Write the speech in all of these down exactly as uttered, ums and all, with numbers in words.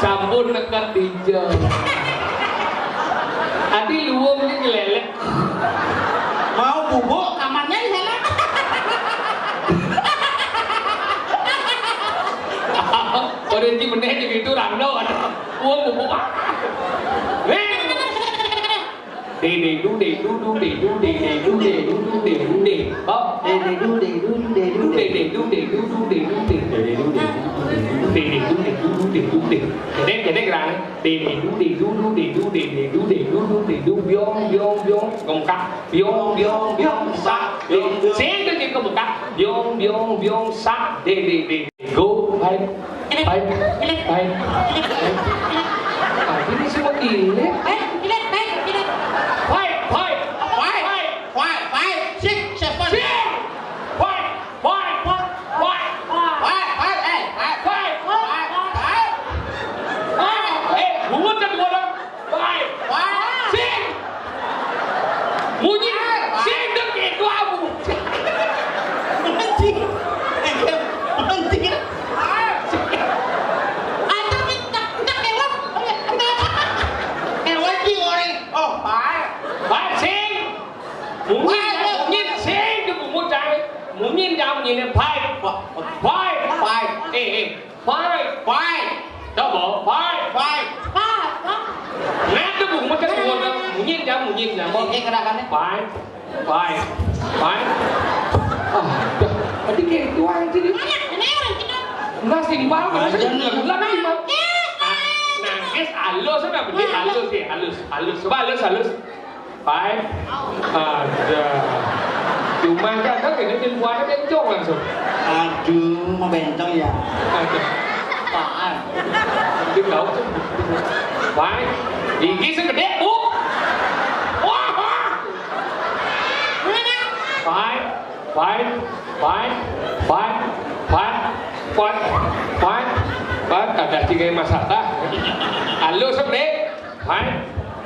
Sampun neked dija. Ati luwung iki ngelelek. Mau bubuk, kamarnya di sana. Ora iki meneh di pintu rano. Wong bubuk. Weh. Dede dude dudu de dude de dude dudu de dude. Hop. Dede dude dudu de dude. Dude de dude dudu de dude. Dede dude dudu de dude de dude. Dede dude dudu de dude. Dede dude dudu de dude de dude. Biong biong biong. Kemekak. Biong biong biong. Sak. Biong. Sing de kemekak. Biong biong biong. Sak. Dede dede. Go. Bye. Bye. Bye. Bye. Ini semua gile. Fight, fight. Fight, fight, fight. Sing, seven. Sing. Fight, fight, fight, fight. Fight, fight, eh, fight. Fight, fight, fight. Fight. Eh, bungut kan dua orang. Fight. Fight. Sing. Munyi. Sing dong itu abu. Anjing. Anjing. Anjing, enggak, enggak, enggak. Eh, what you worry? Oh, fight. Fight, sing. Munyi, munyi, sing, dia bungut, cai. Munyi, jam. Ini five. Five. Five. Eh, eh. Five. Five. Double. Five. Five. Five. Five. Nah, itu bungut kan bungut kan. Munyin kan, munyin kan. Oke, gerakannya. Five. Five. Five. Oh, dah. Tadi kayak itu aja nih. Mana? Ini orang kita. Enggak, simpel, enggak usah. Aja nih. Enggak, simpel. Nangis halus, apa bener? Halus ya, halus. Halus. Coba halus, halus. Five. Ada. Cuma kan, kan ini tim kuat bencong langsung. Aduh, mau bencong ya? Ada. Apaan? Dia tahu tuh. Five. Gigi segede, Bu. Wah, wah. Five. Five. Five. Five. Five. Five. Five. Ada tiga yang masak, tah. Halus, Dek. Hai,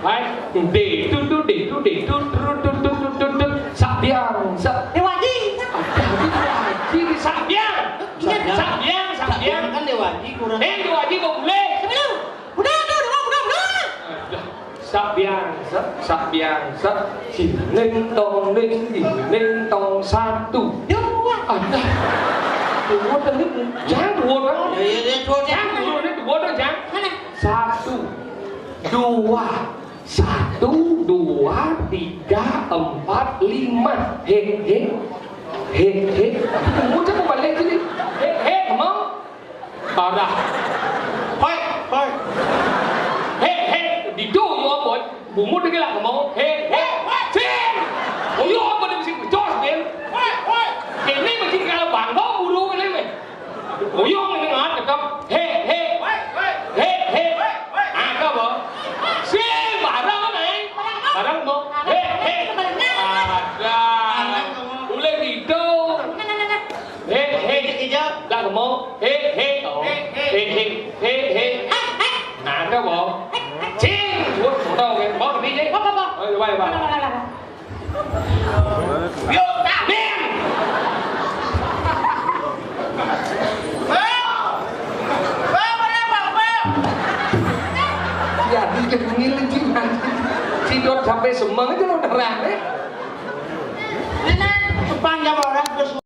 hai, de tu tu, de tu, de tu, tru tu tu tu tu tu tu, sabiang, sa- Dewaji. Ada di Dewaji, di sabiang. Iya. Sabiang, sabiang. Sabiang kan Dewaji kurang. Eh, Dewaji mau boleh. Sebelum. Udah, udah, udah, udah, udah. Ada. Sabiang, sa- sabiang, sa- si neng tong neng, si neng tong satu. Dua. Ada. Dua tadi, jangan dua orang. Ya, ya, ya, dua, jangan dua, dua, jangan. Mana? Satu, dua, satu, dua, tiga, empat, lima. He, he, he, he. Aku mau coba balik sini. He, he, come on. Parah. Hoi, hoi. He, he, di do yo boy. Bungut lagi lah, come on. He, he, sing. Oh, yo apa dia mesti jos, Ben? Hoi, hoi. Ini mesti kalau bangga buru ini, Ben. Uyung ini ngat, tetap. He, he. He, he. Ada, Bang? Sing, barang, eh. Barang, Bang. He, he. Ada. Boleh gitu. He, he. Dah, Bang. He, he. He, he. He, he. Ada, Bang? Sing. Wah, udah, oke. Bang, ini, eh. Ayo, coba, coba. Yo, tak, Bang. Ya, dia ngiling, Cing. Si Dot sampai semeng aja lo nerang, eh. Ini depan jam orang terus.